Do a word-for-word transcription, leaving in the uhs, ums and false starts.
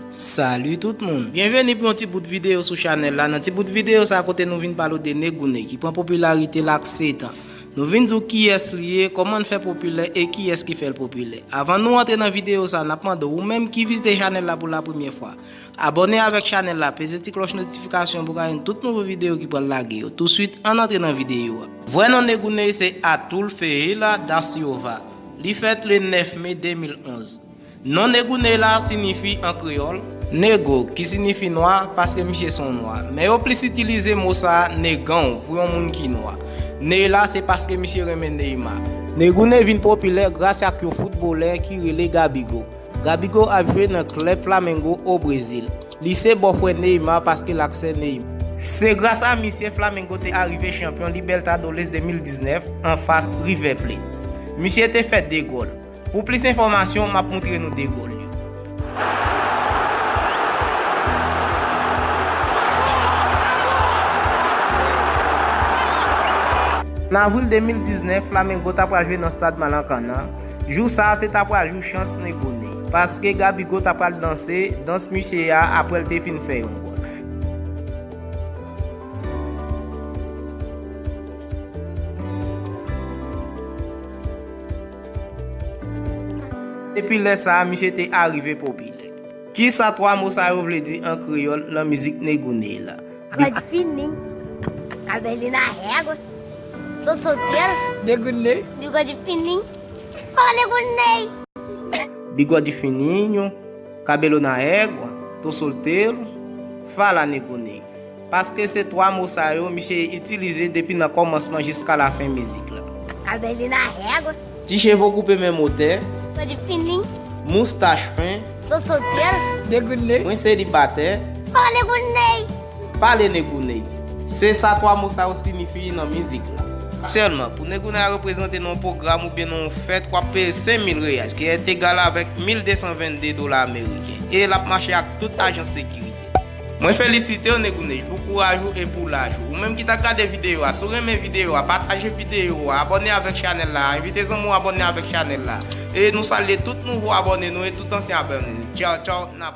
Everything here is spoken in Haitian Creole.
Salut tout moun! Byenveni pou yon ti bout videyo sou chanèl la. Nan ti bout videyo sa kote nou vin pale w de Negoune ki pran popilarite l ak sèt an. Nou vin di w kiyès li ye, kòman l fè popilè e kiyès ki fè l popilè. Avan nou antre nan videyo sa, n ap mande w, ou menm ki vizite chanèl la pou la premyè fwa, abòne avèk chanèl la, peze ti klòch notifikasyon pou w ka jwenn tout nouvo videyo ki pral lage yo. Touswit, ann antre nan videyo a. Vrè non Negoune se Atul Fehila da Silva. Li fèt le nèf me de mil onz. Non Negoune la siyifi an kreyòl Negro, ki siyifi nwa, paske misye se yon nwa. Men yo plis itilize mo sa a, neganw, pou yon moun ki nwa. Ne la se paske misye renmen Neymar. Negoune vin popilè gras ak yon foutbolè ki rele Gabigol. Gabigol ap jwe nan klèb Flamengo o Brezil. Li se bòfrè Neymar paske l ak sè Neymar. Se gras a misye Flamengo te arive chanpyon Libertadores de mil diznèf anfas River Plate. Misye te fè de gòl. Pou plis enfòmasyon, m ap moutre nou de gòl yo. Nan avril de mil diznèf, Flamengo ta pral jwe nan stad Maracanã. Jou sa a, se ta pral jou chans Negoune, paske Gabigol ta pral danse dans misye a apre l te fin fè yon gòl. Depi lè sa a, misye te arive popilè. Kisa twa mo sa yo vle di an kreyòl nan mizik Negoune la? Bigode fininho, cabelo na régua, tô solteiro. Negoune. Bigode fininho, fala Negoune. Bigode fininho, cabelo na régua, tô solteiro, fala Negoune. Paske se twa mo sa yo misye itilize depi nan kòmansman jiska lafen mizik la. Cabelo na régua. Ti cheve koupe menm wotè. Bigode fininho. Moustach fen. Tô solteiro. Negoune. Mwen selibatè. Fala Negoune. Pale Negoune. Se sa twa mo sa yo siyifi nan mizik la. Aktyèlman, pou Negoune a reprezante nan yon pwogram oubyen nan yon fèt, w ap peye senk mil reyal, ki est égal avèk mil de san vennde dola ameriken. E l ap mache ak tout ajans sekirite. Mwen felisite w, Negoune, pou kouraj ou e pou laj ou. Ou menm ki t ap gade videyo a, si w renmen videyo a, pataje videyo a, abòne avèk chanèl la, envite zanmi w abòne avèk chanèl la. E nou salye tout nouvo abòne nou e tout ansyen abòne nou. Tchaw, tchaw, n ap